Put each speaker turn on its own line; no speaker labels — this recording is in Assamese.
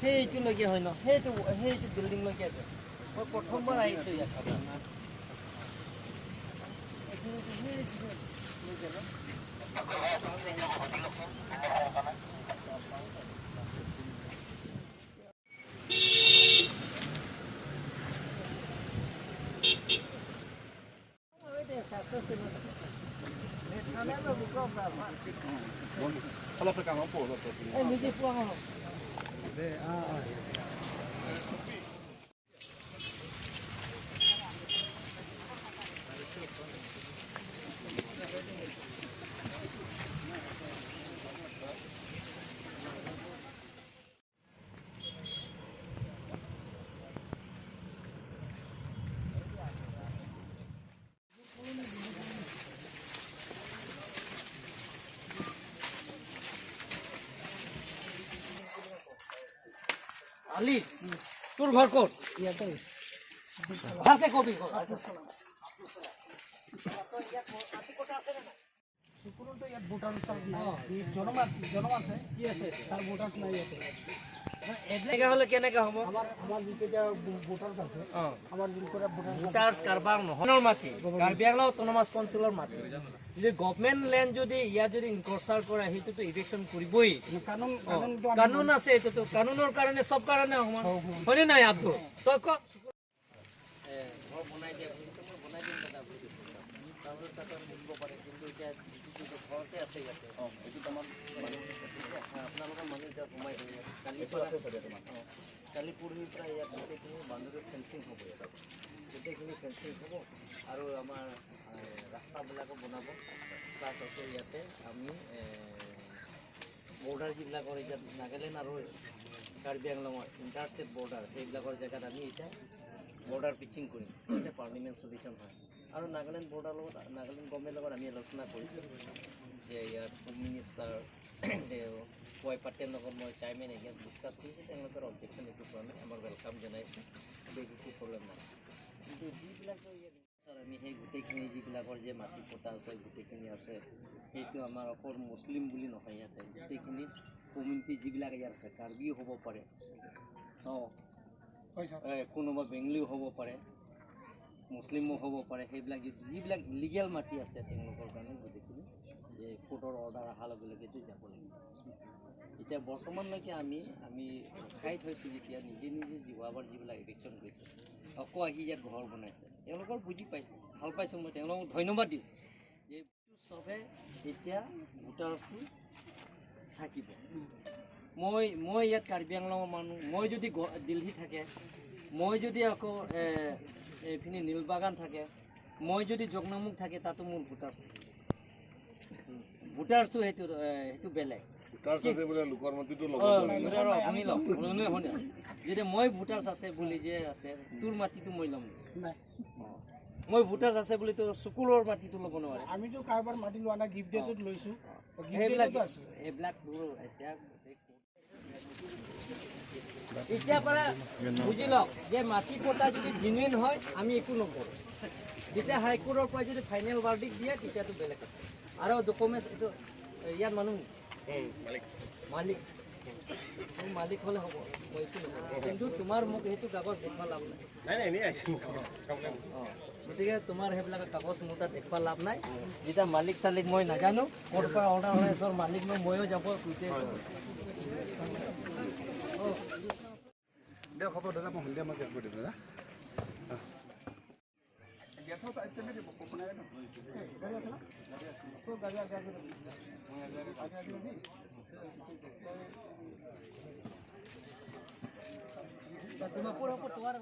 সেইটোলৈকে হয় ন, সেইটো বিল্ডিংলৈকে আছে। মই প্ৰথমবাৰ আহিছোঁ ইয়াত। আলি, তোৰ ঘৰ ক'ত? ভালকে কবি। হ'লে কেনেকে হ'ব? ভোটাৰ্ছ কাৰোবাৰ নহয় মাটি, কাৰ্বি আংলং অট'নমাছ কাউন্সিলৰ মাটি। যদি গভমেণ্ট লেণ্ড যদি ইয়াত যদি ইনক্ৰচাৰ কৰে, সেইটোতো ইভিকশ্যন কৰিবই। কানুন আছে, এইটোতো কানুনৰ কাৰণে চব কাৰণে সমান হয়নে নাই? আব্দুল, তই ক। ঘৰ বনাই দিয়া, মই বনাই দিম দাদা বুলি কৈছোঁ। তাৰপিছত তাতে মিলিব পাৰে, কিন্তু এতিয়া যিটো ঘৰতে আছে ইয়াতে, আপোনালোকৰ মানুহ এতিয়া সোমাই কালি পৰা, কালি পৰহিৰ পৰা ইয়াত গোটেইখিনি বাউণ্ডেৰী ফেঞ্চিং হ'ব, ইয়াত গোটেইখিনি ফেঞ্চিং হ'ব আৰু আমাৰ ৰাস্তাবিলাকো বনাব। প্লাছ আকৌ ইয়াতে আমি বৰ্ডাৰ যিবিলাকৰ এতিয়া নাগালেণ্ড আৰু কাৰ্বি আংলঙৰ ইণ্টাৰষ্টেট বৰ্ডাৰ, সেইবিলাকৰ জেগাত আমি এতিয়া বৰ্ডাৰ পিচিং কৰিম, যাতে পাৰ্মানেণ্ট চলিউশ্যন হয়। আৰু নাগালেণ্ড বৰ্ডাৰ লগত, নাগালেণ্ড গভমেণ্টৰ লগত আমি আলোচনা কৰিছোঁ যে ইয়াত হোম মিনিষ্টাৰ ৱাই পাটেল লগত মই টাইম এণ্ড এগেইন ডিছকাছ কৰিছোঁ। তেওঁলোকৰ অবজেকশ্যন একো পোৱা নাই, আমাৰ welcome জনাইছোঁ, গতিকে একো প্ৰব্লেম নাই। কিন্তু যিবিলাক ইয়াত আমি সেই গোটেইখিনি যিবিলাকৰ যে মাটি পটা আছে, গোটেইখিনি আছে, সেইটো আমাৰ অকল মুছলিম বুলি নহয়, ইয়াতে গোটেইখিনি কমিউনিটি যিবিলাক ইয়াত আছে, কাৰ্বিও হ'ব পাৰে, অঁ কোনোবা বেংগলীও হ'ব পাৰে, মুছলিমো হ'ব পাৰে, সেইবিলাক যিবিলাক ইলিগেল মাটি আছে তেওঁলোকৰ কাৰণে গোটেইখিনি যে কোৰ্টৰ অৰ্ডাৰ অহাৰ লগে লগেতো যাব লাগিব। এতিয়া বৰ্তমানলৈকে আমি আমি ৰখাই থৈছোঁ। যেতিয়া নিজে নিজে যোৱাবাৰ যিবিলাক ইভিকশ্যন কৰিছে, আকৌ আহি ইয়াত ঘৰ বনাইছে, তেওঁলোকৰ বুজি পাইছে, ভাল পাইছোঁ, মই তেওঁলোকক ধন্যবাদ দিছোঁ যে চবে এতিয়া ভোটাৰটো থাকিব। মই মই ইয়াত কাৰ্বি আংলঙৰ মানুহ, মই যদি দিল্লী থাকে, মই যদি আকৌ এইখিনি নীলবাগান থাকে, মই যদি জগনামুখ থাকে, তাতো মোৰ ভোটাৰ থাকিব। ভোটাৰটো সেইটো সেইটো বেলেগ। যদি মই ভোটাৰ্ছ আছে বুলি যে আছে, তোৰ মাটিটো মই ল'ম, মই ভোটাৰ্ছ আছে বুলি তোৰ চকুলৰ মাটিটো ল'ব নোৱাৰে।
আমিতো কাৰোবাৰ মাটি লোৱা নাই, গিফ্ট ডেটত লৈছোঁ।
সেইবিলাক এইবিলাক এতিয়া এতিয়াৰ পৰা বুজি লওক যে মাটি পটা যদি জেনুইন হয় আমি একো নকৰোঁ। যেতিয়া হাইকোৰ্টৰ পৰা যদি ফাইনেল ভাৰ্ডিক্ট দিয়ে তেতিয়াতো বেলেগ কথা। আৰু ডকুমেণ্টছ এইটো ইয়াত মানুহ মালিক, মালিক হ'লে হ'ব, মই একো নকৰোঁ। কিন্তু তোমাৰ মোক সেইটো কাগজ দেখুওৱা লাভ নাই। গতিকে তোমাৰ সেইবিলাক কাগজ মোৰ তাত দেখুওৱা লাভ নাই। যেতিয়া মালিক চালিক মই নাজানো, ক'ৰ পৰা অৰ্ডাৰ হ'লে মালিক মই ময়ো যাব গোটেই।
দিয়ক হ'ব দাদা, মই সন্ধিয়া মই কৰি দিম দাদা।
তোমাৰ